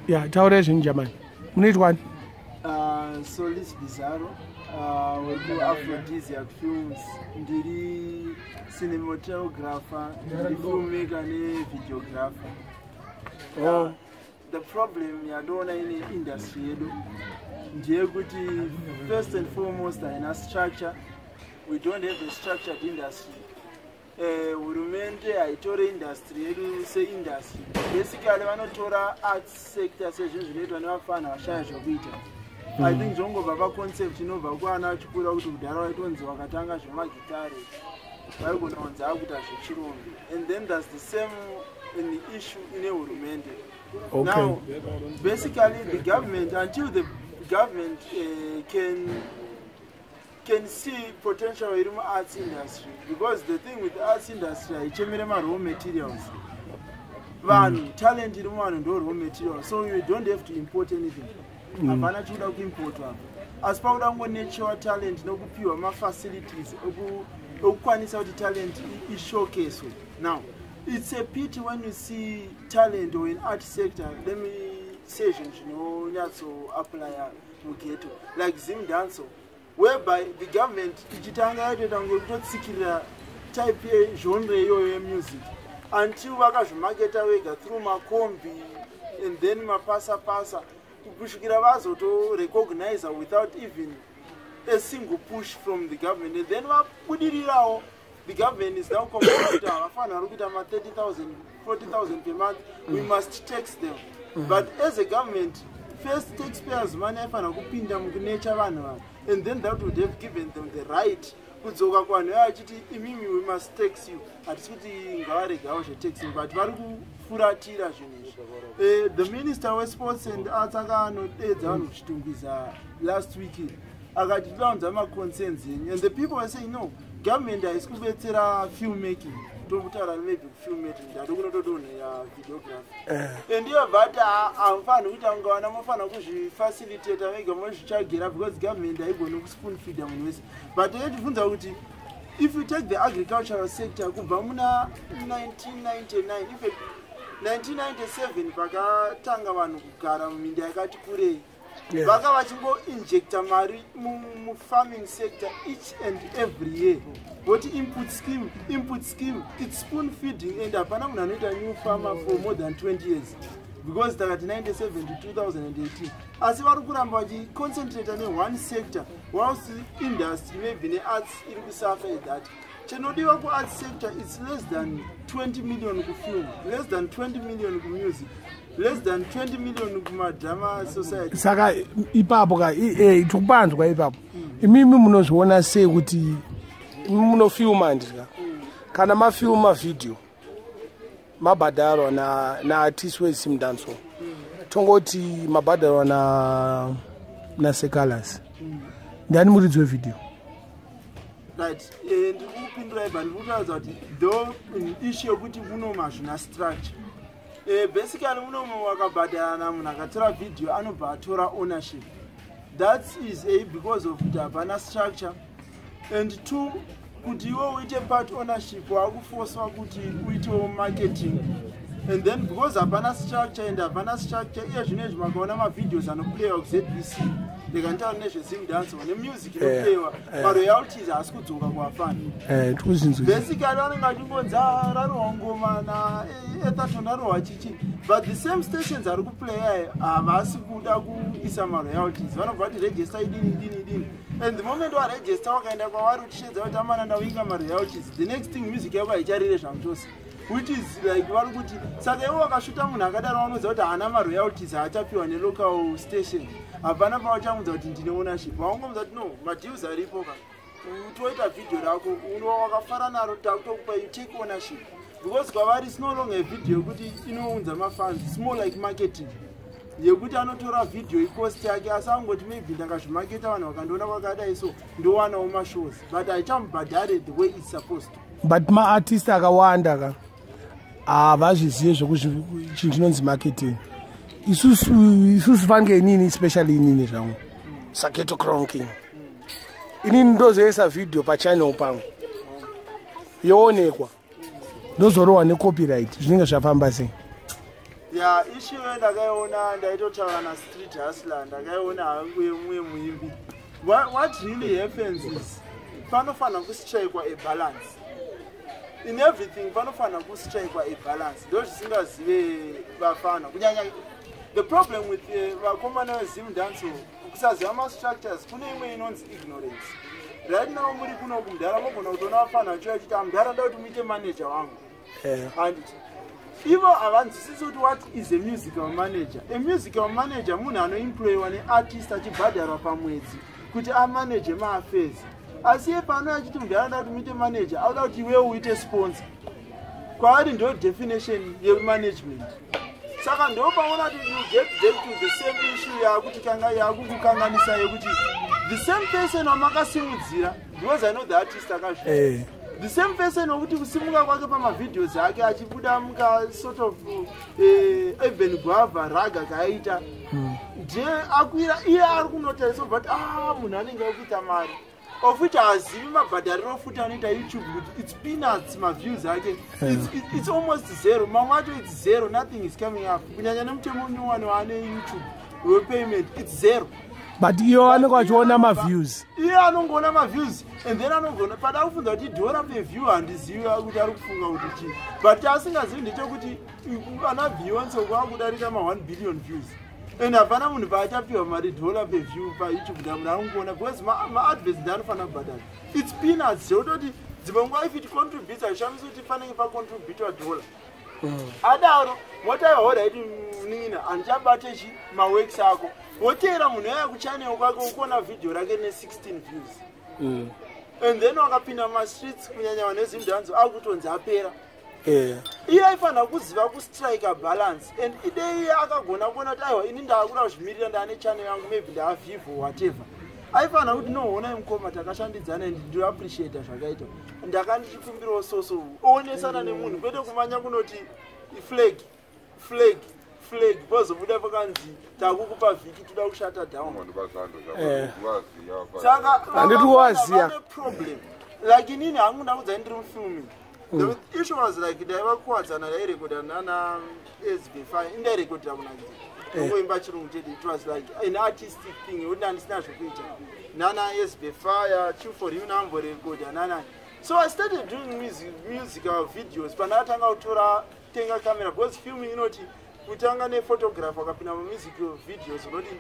Ya, taurai zvenyu jamani, munoitwani? Solis Bizarro, wekuAphrodisiac Films. Ndiri cinematographer, ndiri filmmaker nevideographer. Oh. The problem yandoona ine industry yedu ndeyekuti first and foremost haina structure. We don't have a structured industry. Hurumende haitore industry yedu seindustry. Basically vanotora arts sector sezvinhu zvinoitwa nevafana vashaya zvokuita. I think zvongobva paconcept inobva kuvana vachikura, kuti kudhara vaitonzi vakatanga zvemagitare vaigona kunzi akuita zvechirombe, and then there's the same in the issue ine hurumende. Now basically the government, until the government can see potential iri muarts industry, because the thing with the arts industry, haichemere maraw materials. Vanhu, talent iri muvanhu ndo raw material, so you don't have to import anything. Hapana chikuda kuimportwa apa, asi pakuda kungonechewa talent nokupiwa mafacilities okukwanisa kuti talent ishowcaswe. Now it's a pity when you see talent or in art sector, let me say zvinhu zvinonyatsoapplya mughetto like Zimdancehall, whereby the government ichitanga yatoita kunge kutotsikirira type yegenre iyoyo yemusic until vakazvimaketa vega through makombi and then mapasapasa, kusvikira vazotorecognize without even a single push from the government. And then vabudirirawo, the government is now complaining kuti havafanira kuita ma30 000, 40 000 per month, we must tax them. But as a government, first taxpayers' money aifanira kupinda mukunecha vanhu vava, and then that would have given them the right kudzoka kuvanhu vaya vachiti, "Imimi, we must tax you." Hatisi kuti ngavaregawo zvetaxing, but vari kufuratira zvinhu izvi. The minister wesports and arts akanodedza vanhu kuChitungwiza last week, akati todaunza maconcerns enyu, and the people were saying, "No, government haisi kubetsera filmmaking." Tokutaura maybe filmmaking, ndado kunotodonhera videography, and iyo bvati hamufaniri kuita kunge vana, mofanira kuzvifacilitata vega, mozvitsvagira, because government haigoni kuspoon feeda munhu wese. But yechibvunza kuti if you take the agricultural sector, kubva muna 1999, in fact 1997, pakatanga vanhu kugara muminda yakati kurei, vanga vachingoinjecta mari mufarming sector each and every year, voti input scheme, input scheme. It's spoon feeding, and hapana munhu anoita new farmer for more than 20 years, because takati 97 to 2018, asi vari kuramba vachiconcentrata neone sector, whilst industry maybe nearts iri kusuffer at that. Chinodiwa kuarts sector, it's less than 20 million kufilm, less than 20 million kumusic, less than 20 million kumadrama society. Saka ipapo ka, tikupanzwa ipapo. Imimi munozviona sei kuti imi munofilma, ndika kana mafilma vhidhiyo, mabhadharwa naartist weZimdancehall, tongoti mabhadharwa naSekalas, ndiani muridzi wevhidhiyo? Right, ndiri kukupindurai, but ndiri kutaridza kuti though issue yekuti munomu hazvina structure. Basically munomu wakabhadharana, munhu akatora vhidhiyo anobva atora ownership. That is a because of kuti hapana structure, and two, kuti iwe uite part ownership, wakufoswa kuti uitewo marketing. And then because hapana structure and hapana structure, iye zvino izvi makaona mavideos anoplayiwa kuZBC, ndikanditaura nezveZimdancehall nemusic inoplayiwa, maroyalties haasi kudzoka kuvafana. Tikuzinzwisa. Basically vanenge vachingonzi, "Ah, rarohwa ngoma naEtherton, rarohwa chichi," but the same stations ari kuplaya havasi kuda kuisa maroyalties. Vanobva vati register idini, idini, idini, and the moment waregister, wakaenda kwavari uchishedza kuti, "Amana, ndawinga maroyalties," the next thing music yako haicharire zvamuchose, which is like vari kuti, saka ivo vakashuta munhu akadaro, vanoziva kuti haana maroyalties, haachapiwa nelocal station, hapana pavachamudza kuti ndine ownership. Vaungomudza kuti, "No, madeals aripo ka, toita vhidhiyo rako, wakafara naro, takutokupa, you take ownership," because kwavari it's no longer a video yekuti inounza mafans. It's more like marketing yekuti anotora vhidhiyo icost yake, asi angoti maybe ndakazvimaketa, vanhu vakandiona kwakadai, so ndowanawo mashows, but haichamubhadhare the way it's supposed to. But maartist akawanda ka havazvizive zvekuzvi chinhu chinonzi marketing. Isusu fange inini, especially inini zvangu, saGhetto Crown King, inini ndozoisa vhidhiyo pachannel pangu, yoonekwa, ndozorohwa necopyright, zvinenge zvafamba sei? Ya, issue ndakaiona, ndaitotaura naStreet Hustler, ndakaiona hangu yemumwe muimbi. What really happens is panofanira kustrikwa a balance in everything. Panofanira kustrikwa a balance. Ndo zvisingazive vafana kunyanya. The problem with vakomana veZimdancehall kusaziva mastructures. Kune imwe inonzi ignorance. Right now muri kuno kumudhara, mogona kutoona vafana vachiuya vachiti, "Amudhara, nda kuti muite manager wangu." Handiti ivo havanzwisisi kuti what is a musical manager? A musical manager munhu anoemployiwa neartist achibhadharwa pamwedzi kuti amanage maaffairs. Asi iye pano achiti, "Mudhara, nda kuti muite manager," auda kuti iwewo uite sponsor kwaari. Ndo definition yemanagement. Saka ndo paona kuti you get back to the same issue yakuti yakukukanganisa, yekuti the same person wamakasimudzira, because I know the artist akazvii, the same person wekuti kusimuka kwake pamavideos ake achibuda muka sort of Eben Guava ragga kaaita, ndiye akwira. Iye ari kunotarisa but, ah, munhu anenge akuita mari, of which haazivi mabhadhariro futi anoita YouTube, kuti it's peanuts, maviews ake it's almost zero, mamwe acho it's zero, nothing is coming up, kunyanya nemutemo nyowani waane YouTube wepayment, it's zero. But iyo vanenge vachiona maviews. Iye anongoona maviews and then anogona pada kufunza kuti dhora peview. Handizivi kuti ari kufunga kuti chii, but asingazivi ndechekuti ana Beyonce kwakudarika ma1 billion views and hapana munhu paachapiwa mari dhola peview paYouTube. Ndamunhu ari kungoona because maadverts ndeanofanira kubhadhara. It's peanuts, zvekutoti dzimwe nguva if it contributes, hazvishamisi kuti panenge pacontributwa dhola adaro. Motaiwa, alright munina, handichabate chi maworks ako. Woteera munhu yaya kuchannel kwake, ukuona vhidhiyo rake ne16 views and then wakapinda mumastreets, kunyanya vane Zimdancehall, akutonzi apera. Iye aifanira kuziva kustrike balance and idei iye akagona kuona kuti, aiwa, ini ndaakuda kuzvimirira, ndaane channel yangu, maybe ndaavhivo, whatever. Aifanira kuti, "Noonai mukoma, takashandidzana and ndinoappreciata zvakaitwa, ndaka ndichikumbirawo soso." Oonesana nemunhu, kwete kumanya kunoti flag, flag, flag, pozobuda pakanzi takukupa vhiki, toda kushata down. Saka Handiti waziya. vane problem. Like inini hangu, ndakudzai, ndiri mufilming. The issue was like ndaiva kuwadzana, ndairekodha nana SB5, indairekodhera kunakidza, ongoimba chirungu chete. It was like an artistic thing yekuti ndandisina zvokuita. Nana SB Fire Chifor namborekodha nana. So I started doing musical videos pandakatanga kutora tenga camera, because filming inoti kutanga nephotographer, akapinda mumusic videos unodini.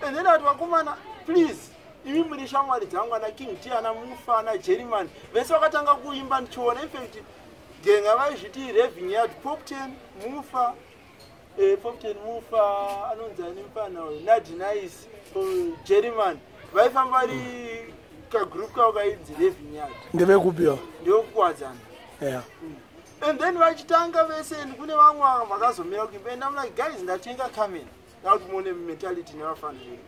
And then ati, "Vakomana, please, imi muri shamwari dzangu, ana King T, ana Mufa, ana Jerryman, vese vakatanga kuimba ndichiona." Infact genga vaizviti Raving Yard, Poptain, Mufa, Poptain, Mufa, anonzi ani mufana uyu, Nadinice, Jerryman, vaifamba vari kagroup kavo kainzi Raving Yard. Ndevekupiwa? Ndewekuwadzana. And then vachitanga vese and kune vamwe vakazomira kuimba and I'm like, "Guys, ndatenga camera." Ndakuti muone mentality nevafana vedu.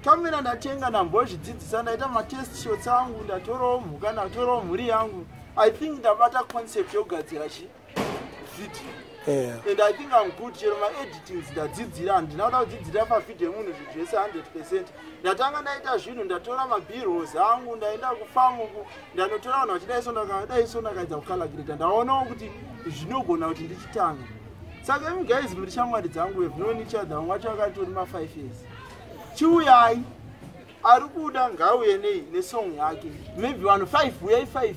Camera ndatenga, ndambozvidzidzisa, ndaita matest shots angu, ndatorawo mhuka, ndatorawo mhuri yangu. I think ndabata concept yokugadzira chi video and I think I'm good. Chero maeditings ndadzidzira, handina kuda kudzidzira pavhidhiyo yemunhu zvinhu zvese 100. Ndatanga ndaita zvinhu, ndatora mabiros angu, ndaenda kufamuku, ndanotora vanhu vachidai so, ndakadai so, ndakaedza kucalculata, ndaonawo kuti zvinogona kuti ndichitanga. Saka imi guys muri shamwari dzangu, we've known each other, vamwe vacho vakatori ma5 years. Chiuyai, ari kuda ngauye nei nesong yake, maybe vanhu 5, uyai 5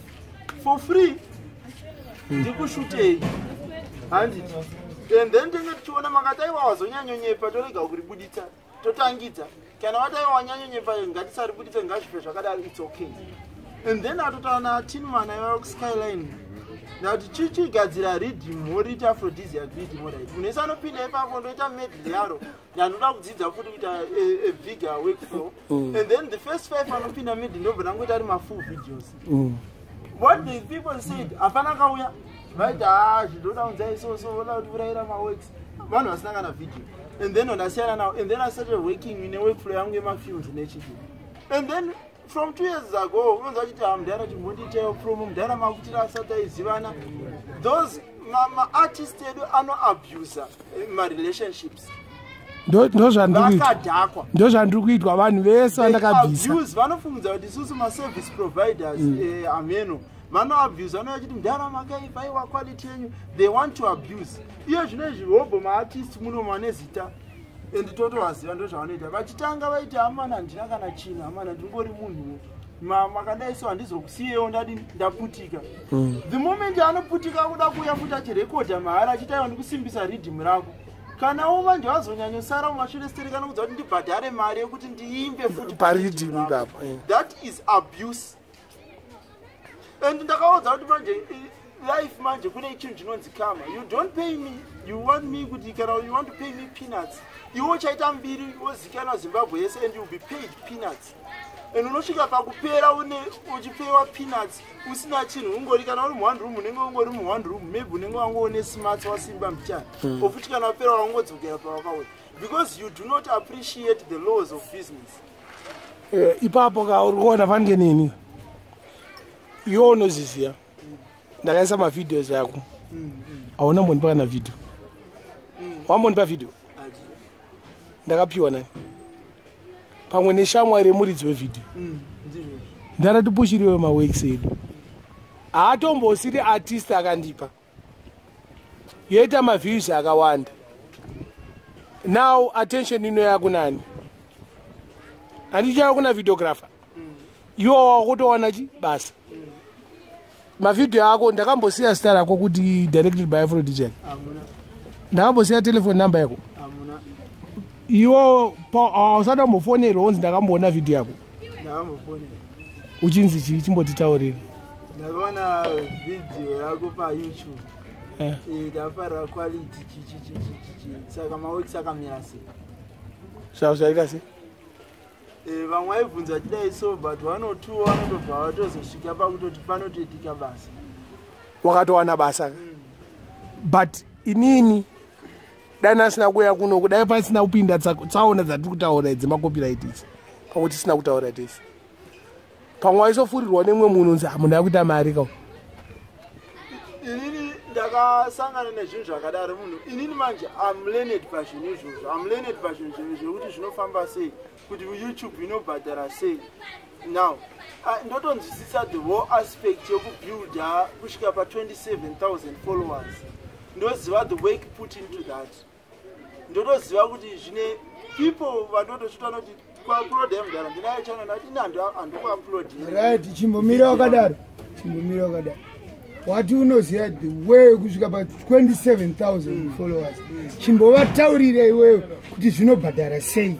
for free, ndikushutei, handiti? And then tenge tichiona. Makati, "Aiwa, wazonyanyonyepa," torega kuribuditsa, totangidza. Kana vati, "Aiwa, wanyanyonyepa, ngatisaribuditse, ngazvife zvakadaro," it's okay. And then atotaura naTinman aiva kuSkyline, ndati, "Chichigadzira riddim, morita Aphrodisiac riddim, alright." Munhu wese anopinda ipapo, ndoita medley yaro. Ndandoda kudzidza futi kuita a bigger workflow. And then the first five anopinda medley, ndobva ndangoita ari mafull videos. What the people said, hapana kauya. Vaiti, "Ha, zvindoda kunzai so voda kuti urayira maworks," vanhu vasina kana video. And then ndasiyana nawo and then I started working neworkflow yangu yemafilms nechii. And then from 2 years ago unonzwa achiti, "Ha, mudhara, chimbondiitaiwo promo, mudhara, makutira." Asati aizivana those maartist edu anoabusa marelationships. Ndozvandiri kuitwa. Vakadhakwa. Ndozvandiri kuitwa, vanhu vese vandakabvisa. Abuse. Vanofungidza kuti isusu maservice providers, ameno. Vanoabuse, vanouya chiti, "Mudhara, makaipa, aiwa, quality yenyu." They want to abuse. Iye zvino izvi hobho maartist muno mane zita and totovaziva, ndo zvavanoita. Vachitanga vaiti, "Hamana, handina kana chinhu, hamana, ndingori munhuwo. Makadai so handizokusiyewo, ndadi ndaputika." The moment anoputika, kuda kuuya futi achirekodha mahara, achiti, "Aiwa, ndikusimbisa riddim rako." Kanawo manje vazonyanyosara mumashure stere, kana kudza kuti ndibhadhare mari yekuti ndiimbe futi pariddim rako. Ipapo. That is abuse. And ndakaudza kuti manje life manje kune chinhu chinonzi karma. You don't pay me, you want me kuti kana you want to pay me peanuts, iwe uchaita mbiri, wozikanwa Zimbabwe yese, and you'll be paid peanuts, and unosvika pakupera une uchipewa peanuts, usina chinhu, ungori kana uri muone room, unenge ungori muone room, maybe unenge wangoone smarts, wasimba mbichana, ofuti kana wapera wangodzokera pawakauya, because you do not appreciate the laws of business. Ipapo ka uri kuona fanike nini, iwe unoziziya, ndakaisa mavideos ako, hauna mbonipa kana video. Wambonipa video? Ndakapiwa nani? Pamwe neshamwari yemuridzi wevhidhiyo. Ndizvozvo. Ndaratipushiriwe maworks edu, haatombosiri artist akandipa, yoita maviews akawanda. Now attention ino yakunani? Handichaya kuna videographer, iwo wakutowana chi basa. Mavhidhiyo ako ndakambosiya zita rako kuti directed by Afro DJ? Hamuna. Ndakambosiya telephone number yako? Hamuna. Iwo hausati wambofonerwa unzi ndakamboona vhidhiyo yako? Ndakambofonera. Uchinzi chii? Chimbotitaurira. Ndakaona vhidhiyo yako paYouTube. Ndafarira quality, chichichichichi. Saka maworks akamira sei? Zvavo zvaita sei? Vamwe vaibvunza chidai so, but one or two vanotobva vatozosvika pakutoti panotoitika basa. Wakatowana basa, but inini dai nasina kuuya kuno, kudai pasina kupinda tsaona dzatiri kutaura idzi, macopyright idzi, pamwe tisina kutaura tese, pamwe waisofurirwa nemumwe munhu unzi, "Ah, munhu akuita mari ka." Inini ndakasangana nezvinhu zvakadaro. Munhu inini manje am learned pazvinhu izvozvo, am learned pazvinhu zvekuti zvinofamba sei, kuti YouTube inobhadhara sei. Now ndotonzwisisa the whole aspect yekubuilda kusvika pa27 000 followers. Ndoziva the work put into that. Ndotoziva kuti zvine people vandotochita noti kuuploada, mudhara, ndinayo channel, ndati ini handikuupload. Right, chimbomira wakadaro, chimbomira wakadaro. Wati unoziva the way kusvika pa27 000 followers. Chimbovataurira iwewe kuti zvinobhadhara sei.